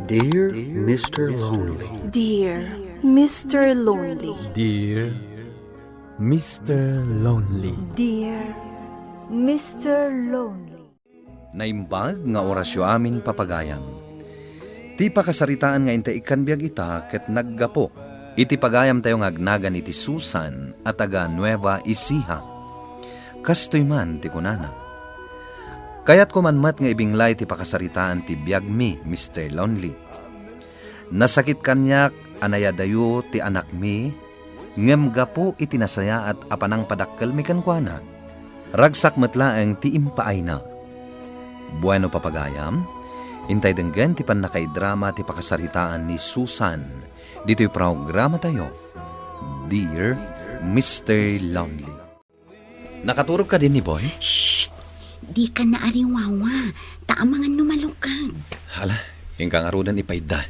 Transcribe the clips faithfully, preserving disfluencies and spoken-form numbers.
Dear Mister Lonely. Dear Mister Lonely. Dear Mister Lonely. Dear Mister Lonely. Naimbag nga orasyo amin, papagayam. Ti pakasaritaan nga intay ikkan biag ita ket naggapu iti pagayamtayo nga agnagan iti Susan a taga Nueva Ecija. Kastoy man ti kunana, "Kayatko man met nga ibinglay ti pakasaritaan ti biagmi, Mister Lonely. Nasakit kaniak a nayadayo ti anakmi, ngem gapu iti nasayaat a panangpadakkelmi kenkuana, ragsak met laeng ti impaayna." Bueno, papagayam, intay denggen ti pannakaidrama ti pakasaritaan ni Susan ditoy programatayo, Dear Mister Lonely. Nakaturog kadi ni Boy? Shh! Dika naariwawa, ta amangan no malukag. Hala, inka ngaruden ipaidda.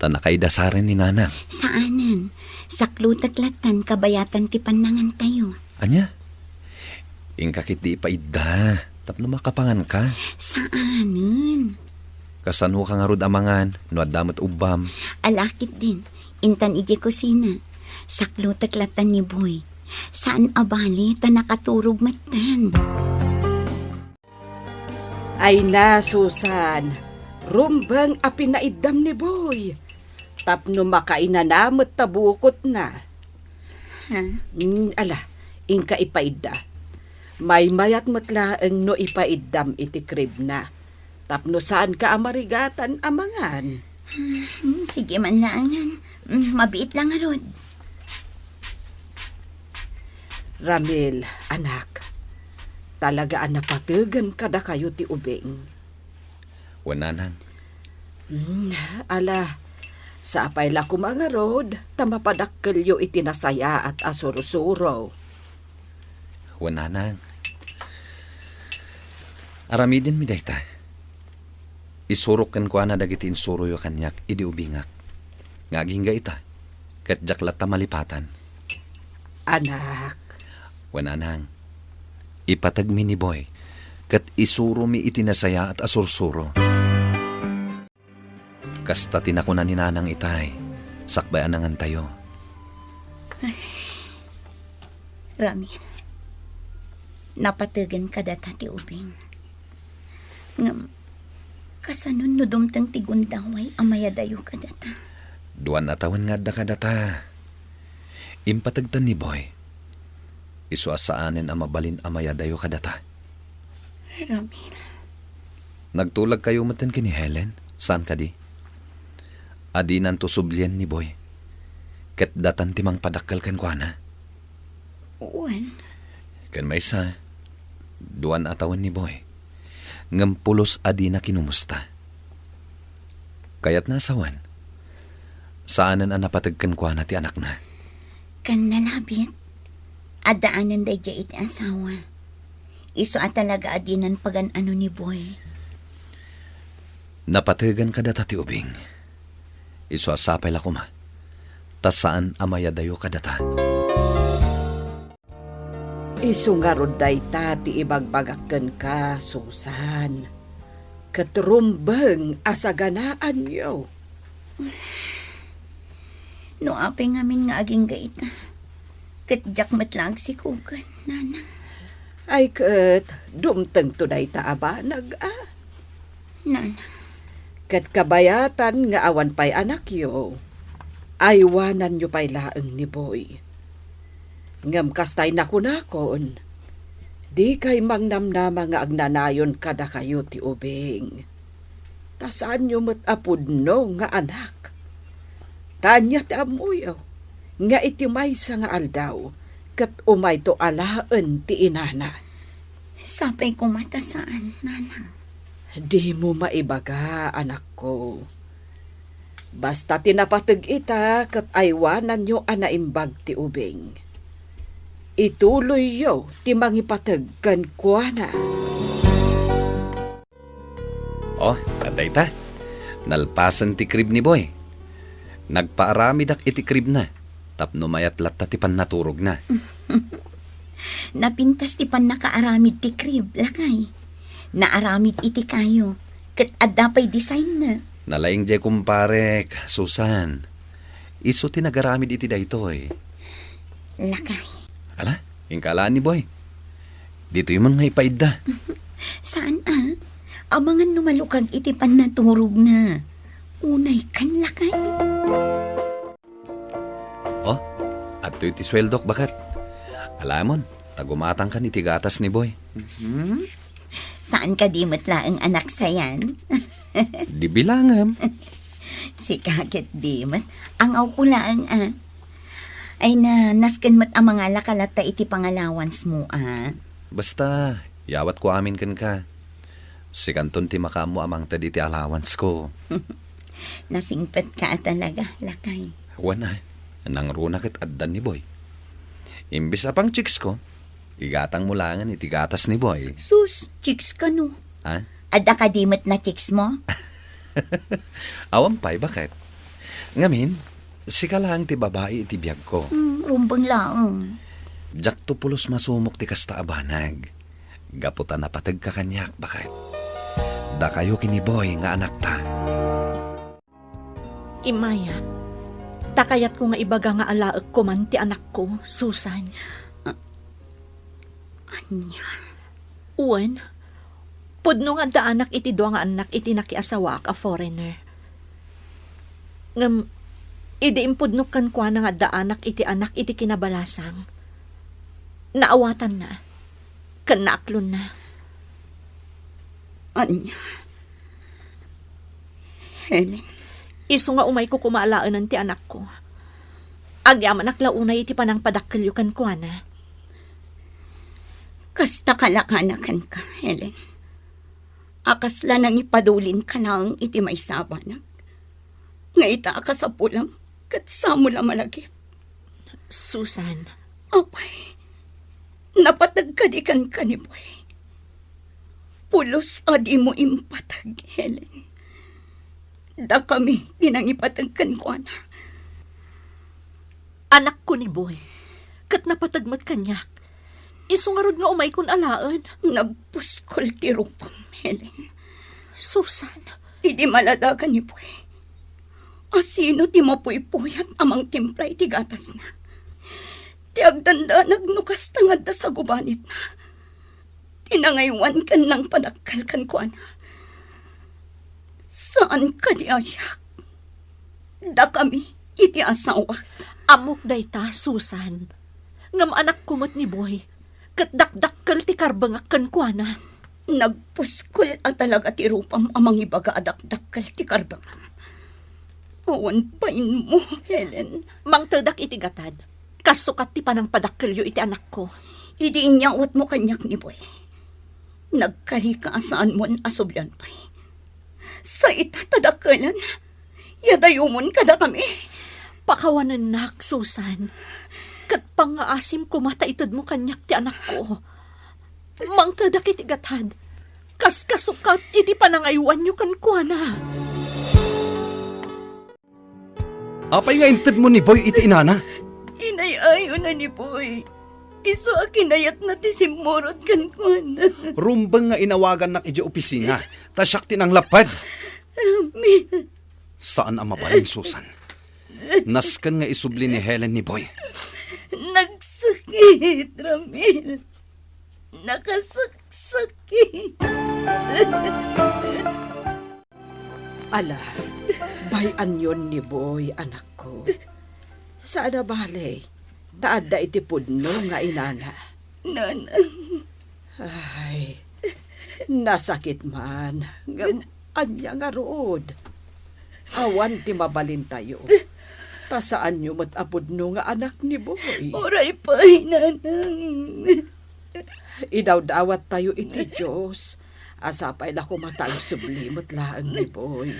Ta nakaidasaren ni Nanang. Saanen. Saklutek lattan kabayatan ti pannangantayo. Ania? Inka ketdi ipaidda tapno makapanganka. Saanen. Kasanoka ngarud amangan no adda met ubbam? Ala ketdin, intan idiay kusina. Saklutek lattan ni Boy. Saan a bale ta nakaturog metten. Ay na, Susan, rumbeng a pinaiddam ni Boy tapno makainana met ta bukotna. Ha? Mm, ala, inka ipaidda. Maymayat met laeng no ipaiddam iti kribna tapno saanka a marigatan amangan. Hmm, sige man laengen. Hmm, mabiit la ngarud. Ramil, anak, talaga a napategen kadakayo ti ubing. Wen, Nanang. Hmm, ala, sapay la koma ngarud ta mapadakkelyo iti nasayaat a sursuro. Wen, Nanang. Aramidenmi dayta. Isurok kenkuana dagiti insuroyo kaniak idi ubingak. Nga agingga ita, ket diak latta malipatan. Anak. Wen, Nanang. Ipategmi ni Boy, ket isuromi iti nasayaat a sursuro. Kasta ti nakuna ni Nanang itay, sakbay a nangantayo. Ay, Ramil, napategen kadata ti ubing. Ngem, kasanon no dumteng ti gundaway a mayadayo kadata? Duan a tawen nga adda kadata. Impategtan ni Boy. Isu a saanen a mabalin a mayadayo kadata. Ramil. Nagtulagkayo metten ken ni Helen, saan kadi? Adinanto sublien ni Boy. Ket datan ti mangpadakkel kenkuana. Wen. Ken maysa, duan a tawen ni Boy. Ngem pulos a dina kinumusta. Kayatna a sawen, saanen a napateg kenkuana ti anakna. Ken nalabit, addaanen daydiay iti asawa. Isu a talaga a dinan pagan-ano ni Boy. Napategan kadata ti ubing. Isu a sapay la koma, ta saan a mayadayo kadata. Isu ngarud dayta ti ibagbagak kenka, Susan, ket rumbeng a saganaanyo. No apay ngamin nga agingga ita, ket diak met la agsikogen, Nana. Ay ket, dumtengto dayta a banag, a? Nana. Ket kabayatan nga awan pay anakyo, aywananyo pay laeng ni Boy. Ngem kastay nakunakon, dikay mangnamnama nga agnanayon kadakayo ti ubing. Ta saanyo met a pudno nga anak. Ta ania ti ammoyo nga iti maysa nga aldaw, ket umayto alaen ti inana. Sapay koma ta saan, Nana. Dimo maibaga, anakko. Basta ti napateg ita ket aywananyo a naimbag ti ubing. Ituloyyo ti mangipateg kenkuana. Oh, adda ita. Nalpasen ti krib ni Boy. Nagpaaramidak iti kribna, tapno mayat latta ti pannaturogna. Napintas ti pannakaaramid ti krib, lakay. Naaramid iti kayo, ket adda pay designna. Nalaing diay kumparek, Susan. Isu ti nagaramid iti daytoy. Lakay. Ala, inka ala ni Boy. Ditoy man nga ipaidda. Saan a? Amangan no malukag iti pannaturogna. Unay kan lakay. Oh, adtoy ti sueldok, baket. Alamon, ta gumatangkan iti gatas ni Boy. Mhm. Saan kadi met laeng anak sayan? Di bilangem. Sika ket di met. Angawko laeng a. Ay na, nasken met a mangalaka latta iti pangalawansmo a. Basta, yawatko amin kenka. Sikanton ti makaammo a mangted iti alawansko. Nasingpetka a talaga, lakay. Wen a, nangruna ket addan ni Boy. Imbes a pang chicks ko, igatangmo laengen iti gatas ni Boy. Sus, chicks kano? Ha? Adda kadi met na chicks mo? Awan pay, baket. Ngamin, sika laeng ti babai iti biagko. Hmm, rumbeng laeng. Diakto pulos masumok ti kasta a banag. Gapu ta napategka kaniak, baket. Dakayo ken ni Boy nga anakta. Immay a, ta kayatko nga ibaga nga alaekko man ti anakko, Susan. A-, ania? Wen, pudno nga adda anak iti dua nga annak iti nakiasawaak a foreigner. Ngem, idi impudnok kenkuana nga adda anak iti anak iti kinabalasang, naawatanna ken naaklonna. Ania? Helen. Isu nga umayko koma alaenen ti anakko. Agyamanak la unay iti panangpadakkelyo kenkuana. Kasta kalakana kenka, Helen. A kasla nangipadulinka laeng iti maysa a banag. Nga ita a kasapulam, ket samo la malagip. Susan. Apay, napateg kadi kenka ni Boy? Pulos a dimo impateg, Helen. Dakami ti nangipateg kenkuana. Anakko ni Boy, ket napateg met kaniak. Isu ngarud nga umaykon alaen. Nagpuskol ti rupam, Helen. Susan. Idi maladagan ni Boy, asino ti mapuypuyat a mangtimpla iti gatasna? Ti agdandanag no kasta nga adda sagubanitna. Ti nangaywan ken nangpadakkel kenkuana. Saan kadi a siak? Dakami iti asawak. Ammok dayta, Susan. Ngem anakko met ni Boy, ket dakdakkel ti karbengak kenkuana. Nagpuskol a talaga ti rupam a mangibaga a dakdakkel ti karbengam. Awan bainmo, Helen. Mangtedak iti gatad. Kasukat ti panangpadakkelyo iti anakko. Idi inyawatmo kaniak ni Boy, nagkarika a saanmon a sublian pay. Sa ita ta dakkelen, yadayumon kadakami. Pakawanennak, Susan. Ket pangngaasim koma ta itedmo kaniak ti anakko. Mangtedak iti gatad. Kas kasukat iti panangaywanyo kenkuana. Apay nga intedmo ni Boy iti inana? Inay-ayona ni Boy. Isu a kinayatna ti simmurot kenkuana. Rumbeng nga inawagannak idiay opisina, ta siak ti nanglapped. Ramil. Saan a mabalin, Susan. Nasken nga isubli ni Helen ni Boy. Nagsakit, Ramil. Nakasaksakit. Ala, bay-anyon ni Boy, anakko. Saan a bale, ta adda iti pudno nga inana. Nanang. Ay, nasakit man. Ngem ania ngarud? Awan ti mabalintayo. Ta saanyo met a pudno nga anak ni Boy. Uray pay, Nanang. Idawdawattayo iti Dios. A sapay la koma ta agsubli met laeng ni Boy.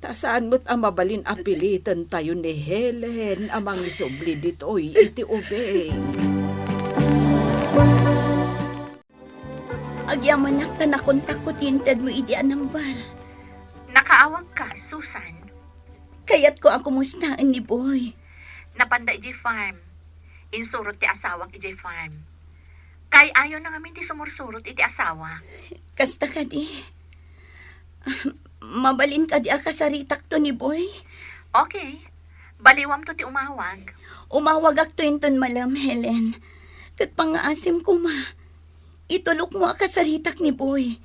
Ta saan met a mabalin a pilitentayo ni Helen a mangisubli ditoy iti ubing. Agyamanak ta nakontakko ti intedmo idi a number. Nakaawagka, Susan? Kayatko a kumustaen ni Boy. Napanda idiay farm. Insurot ti asawak idiay farm. Kay-ayona ngamin ti sumursurot iti asawa. Kasta kadi. Ah, Mabalin kadi a kasaritakto ni Boy? Okay. Baliwamto ti umawag. Umawagakto inton malem, Helen. Ket pangngaasim koma, itulokmo a kasaritak ni Boy.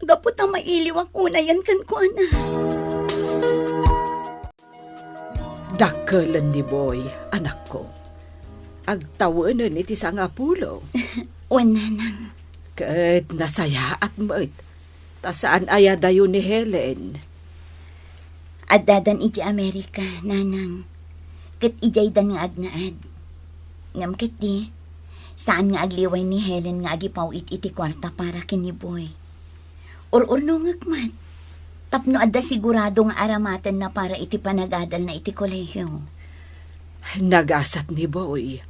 Gapu ta mailiwak unayen kenkuana. Dakkelen ni Boy, anakko. Agtawenen iti sangapulo. Wen, nanang. Ket nasayaat met, ta saan aya dayo ni Helen. Addadan iti Amerika, nanang. Ket idiaydan nga agnaed. Ngem ketdi, saan nga agliway ni Helen nga agipaw-it iti kuarta para ken ni Boy. Ur-urnongek met, tapno adda sigurado nga aramatenna para iti panagadalna iti kolehio. Nagasat ni Boy,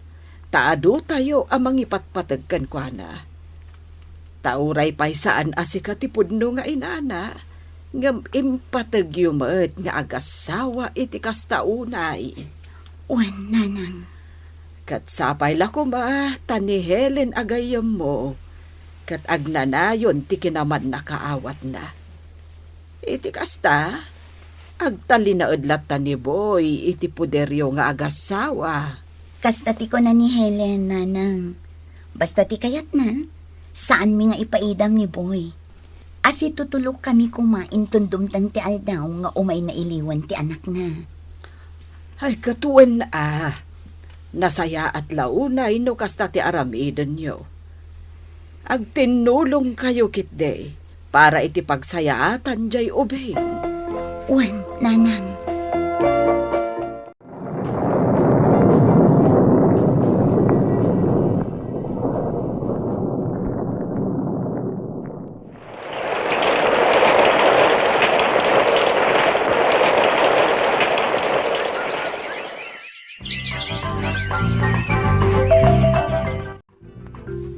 ta adu tayo a mangipatpateg kenkuana. Ta uray pay saan a sika ti pudno nga inana, ngem impategyo met nga agassawa iti kasta unay. Wen, nanang. Ket sapay la koma ta ni Helen a gayyemmo, ket agnanayon ti kinamannakaawatna. Iti kasta, agtalinaed latta ni Boy iti poderyo nga agassawa. Kasta ti kuna ni Helen, nanang. Basta ti kayatna, saanmi nga ipaidam ni Boy. Asitutulokkami koma inton dumteng ti aldaw nga umayna iliwan ti anakna. Ay, ket wen a, nasayaat la unay no kasta ti aramidenyo. Agtinnulongkayo ketdi para iti pagsayaatan jay ubing. Wen, nanang.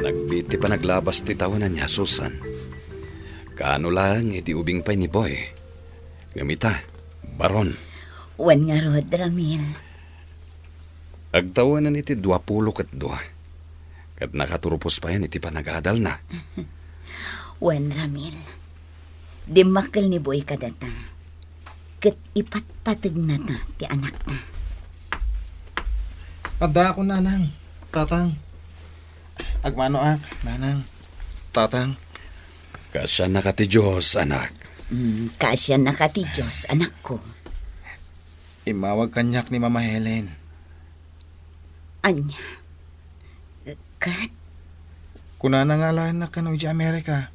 Nagbiit ti panaglabas ti tawen ni Susan. Kaano laeng iti ubing pay ni Boy. Ngem ita, Baron. Wen ngarud, Ramil. Agtawenen iti duapulo ket dua. Ket nakaturpos payen iti panagadalna. Wen, Ramil. Dimmakkel ni Boy kadata. Ket ipatpategnata ti anakta. Addaakon, nanang, tatang. Agmanoak, nanang, tatang. Kaasiannaka ti Dios, anak. Mm, kaasiannaka ti Dios, anakko. Immawag kaniak ni Mama Helen. Ania? Ket? Kunana nga alaennak kano idiay Amerika.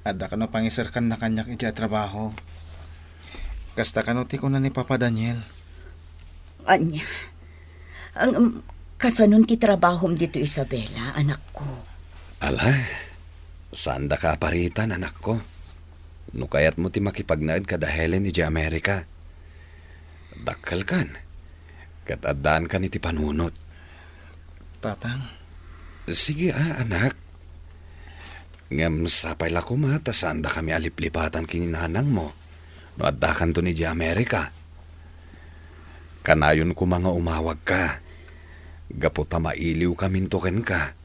Adda kano pangiserkanna kaniak idiay a trabaho. Kasta kano ti kuna ni Papa Daniel. Ania? Ang, um, kasanon ti trabahom ditoy Isabela, anakko? Ala, saandaka a paritan, anakko. No kayatmo ti makipagnaed kada Helen idiay Amerika, dakkelkan, ket addaankan iti panunot. Tatang. Sige a, anak. Ngem sapay la koma ta saandakami a liplipatan ken ni nanangmo no addakanton idiay Amerika. Kanayon koma nga umawagka, gapu ta mailiwkaminto kenka.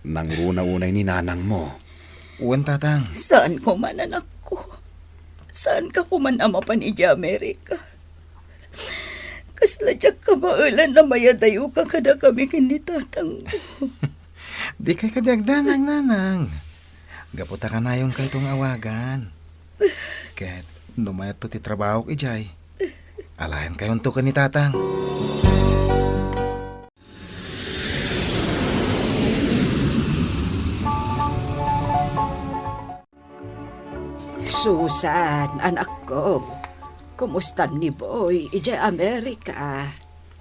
Nangruna unay ni nanangmo. Wen, tatang. Saan koma, anakko? Saanka koman a mapan idiay Amerika? Kasla diak kabaelan a mayadayoka kadakami ken ni tatangmo. Dikay kadi agdanag, nanang. Gapu ta kanayonkayto nga awagan. Ket no mayatto ti trabahok idiay, alaenkayonto ken ni tatang. Susan, anakko, kumustan ni Boy idiay Amerika?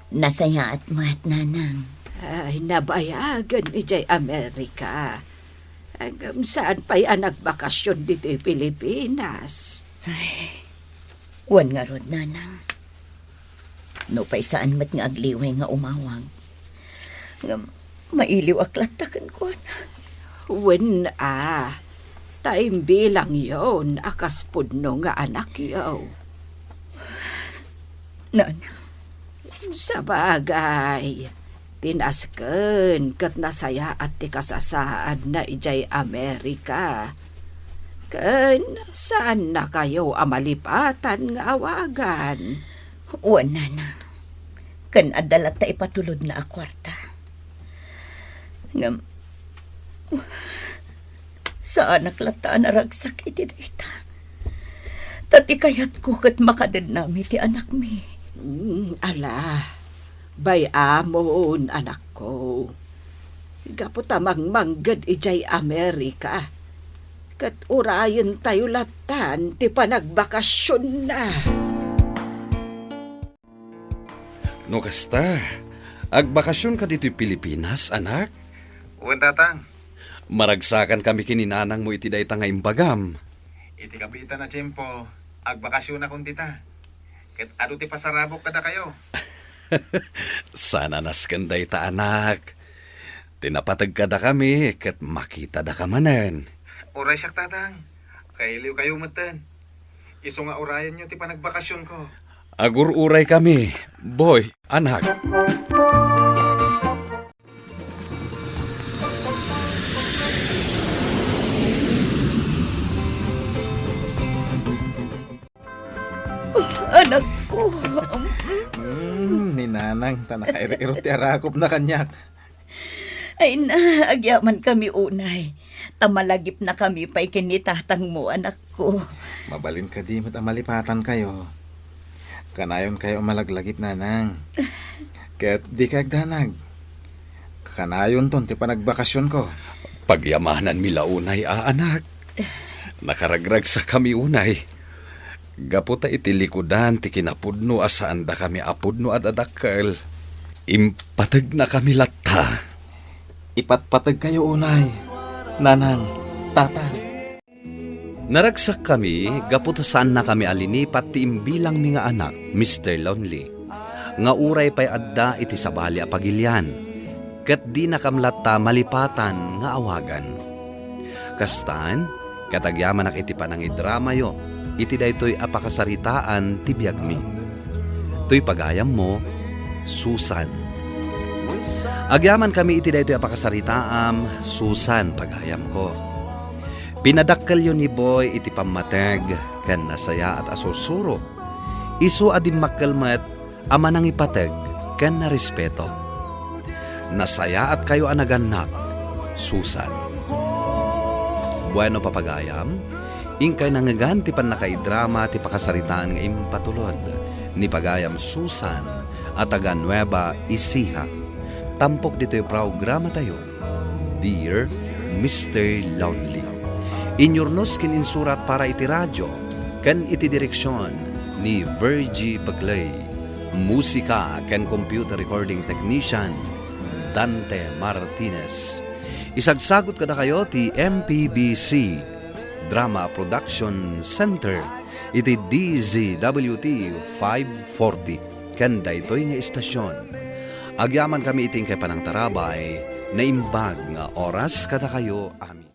Nasayaat met, nanang. Ay, nabayagen idiay Amerika. Ngem saan pay a nagbakasyon ditoy Pilipinas? Ay, wen ngarud, nanang. Nupay saan met nga agliway nga umawag, ngem mailiwak latta kenkuana. Wen a, ta imbilangyon a kas pudno nga anakyo. Nanang. Sabagay, tinasken ket nasayaat ti kasasaadna idiay Amerika. Ken saannakayo a malipatan nga awagan. Wen, nanang. Ken adda latta ipatulodna a kuarta. Ngem, saanak latta a naragsak iti dayta. Ta ti kayatko ket makadennami ti anakmi. Mm, ala, bay-amon, anakko. Gapu ta mangmangged idiay Amerika, ket urayentayo lattan ti panagbakasionna. No kasta, agbakasionka ditoy Pilipinas, anak? Wen, tatang. Maragsakankami ken ni nanangmo iti dayta nga imbagam. Iti kabiitan a tiempo, agbakasionakon dita. Ket adu ti pasarabok kadakayo. Saan a nasken dayta, anak. Ti napateg kadakami ket makitadaka manen. Uray siak, tatang. Kailiwkayo metten. Isu nga urayenyo ti panagbakasionko. Agur-uraykami, boy, anak. Anakko. Hmm, ni nanang, ta nakair-irot ti arakupna kaniak. Ay na, agyamankami unay. Ta malagipnakami pay ken ni tatangmo, anakko. Mabalin kadi met a malipatankayo. Kanayonkayo a malaglagip, nanang. Ket dikay agdanag. Kanayonton ti panagbakasionko. Pagyamananmi la unay a, anak. Nakaragragsakami unay. Gapu ta iti likudan ti kinapudno a saandakami a pudno a dadakkel, impategnakami latta. Ipatpategkayo unay, nanang, tata. Naragsakkami gapu ta saannakami a linipat ti imbilangmi nga anak, Mister Lonely, nga uray pay adda iti sabali a pagilian, ket dinakam latta malipatan nga awagan. Kastan, ket agyamanak iti panangidramayo iti daytoy a pakasaritaan ti biagmi. Toy pagayammo, Susan. Agyamankami iti daytoy a pakasaritaam, Susan, pagayamko. Pinadakkelyo ni Boy iti pammateg ken nasayaat a sursuro. Isu a dimmakkel met a manangipateg ken narespeto. Nasayaatkayo a nagannak, Susan. Bueno, papagayam, inkay nangngegan ti pannakaidrama ti pakasaritaan nga impatulod ni pagayam Susan a taga Nueva Ecija. Tampok ditoy programatayo, Dear Mister Lonely. Inyurnos ken insurat para iti radio ken iti direksion ni Virgie Peclay. Musika ken computer recording technician, Dante Martinez. Isagsagut kadakayo ti M P B C Drama Production Center iti D Z W T five forty ken daytoy nga istasion. Agyamankami iti inkay panangtarabay, naimbag nga oras kadakayo amin.